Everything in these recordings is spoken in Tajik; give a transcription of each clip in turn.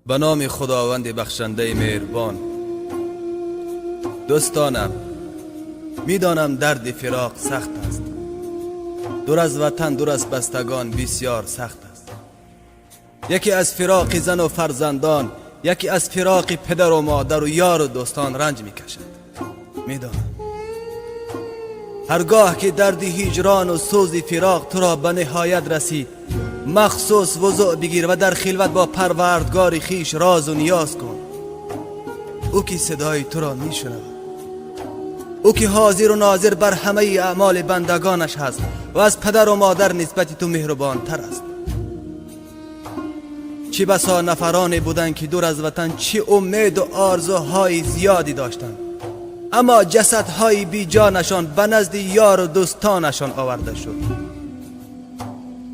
Ба номи Худованди бахшандаи меҳрубон. Дӯстонам, медонам, дарди фироқ сахт аст. Дур аз ватан, дур аз бастагон бисёр сахт аст. Яке аз фироқи зану фарзандон, яке аз фироқи падару модару ёру дӯстон ранҷ мекашад. Медонам, ҳаргоҳ ки дарди ҳиҷрону сӯзи фироқ туро ба ниҳоят расид, махсус вузӯъ бигир ва дар хилват бо Парвардгори хиш розу ниёз кун. Ӯ ки садои туро мешунавад, ӯ ки ҳозиру нозир бар ҳамаи аъмоли бандагонаш ҳаст ва аз падару модар нисбати ту меҳрубонтар аст. Чӣ басо нафароне буданд, ки дур аз ватан чӣ умеду орзуҳои зиёде доштанд, аммо ҷасадҳои беҷонашон ба назди ёру дӯстонашон оварда шуд.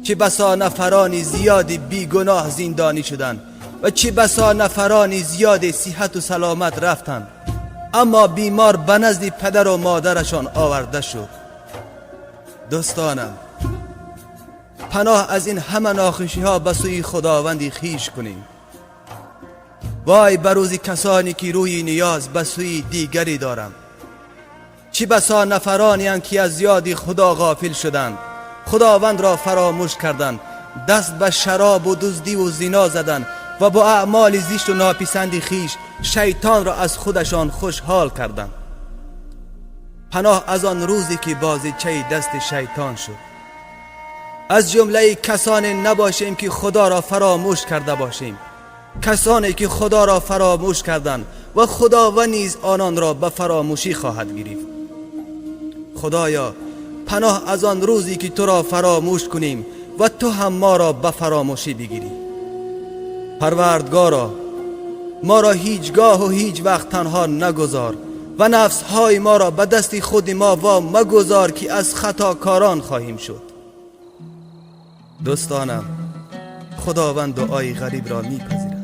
Чӣ басо нафарони зиёди бигуноҳ зиндонӣ шуданд ва чӣ басо нафарони зиёди сиҳату саломат рафтанд, аммо бемор ба назди падару модарашон оварда шуд. Дӯстонам, паноҳ аз ин ҳама нохушиҳо ба сӯи Худованди хиш кунем. Вой ба рӯзи касоне ки рӯи ниёз ба сӯи дигаре доранд. Чӣ басо нафаронеанд, ки аз ёди Худо ғофил шуданд, Худовандро фаромӯш карданд, даст ба шаробу дуздиву зино заданд ва бо аъмоли зишту нописанди хиш шайтонро аз худашон хушҳол карданд. Паноҳ аз он рӯзе ки бозичаи дасти шайтон шуд. Аз ҷумлаи касоне набошем, ки Худоро фаромӯш карда бошем. Касоне ки Худоро фаромӯш карданд ва Худованд низ ононро ба фаромӯшӣ хоҳад гирифт. Худоё, паноҳ аз он рӯзе ки туро фаромӯш кунем ва ту ҳам моро ба фаромӯшӣ бигирӣ. Парвардгоро, моро ҳеҷ гоҳу ҳеҷ вақт танҳо нагузор ва нафсҳои моро ба дасти худи мо во магузор, ки аз хатокорон хоҳем шуд. Дӯстонам, Худованд дуои ғарибро мепазирад.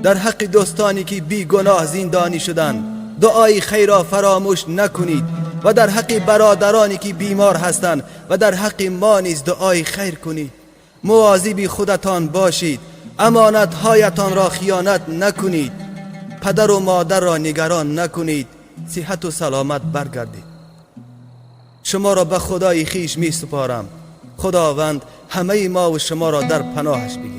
Дар ҳаққи дӯстоне ки бигуноҳ зиндонӣ шуданд, дуои хайрро фаромӯш накунед ва дар ҳаққи бародароне ки бемор ҳастанд ва дар ҳаққи мо низ дуои хайр кунед. Мувозиби худатон бошед, амонатҳоятонро хиёнат накунед, падару модарро нигарон накунед. Сиҳату саломат баргардед. Шуморо ба Худои хиш месупорам. Худованд ҳамаи мову шуморо дар паноҳаш бигирад.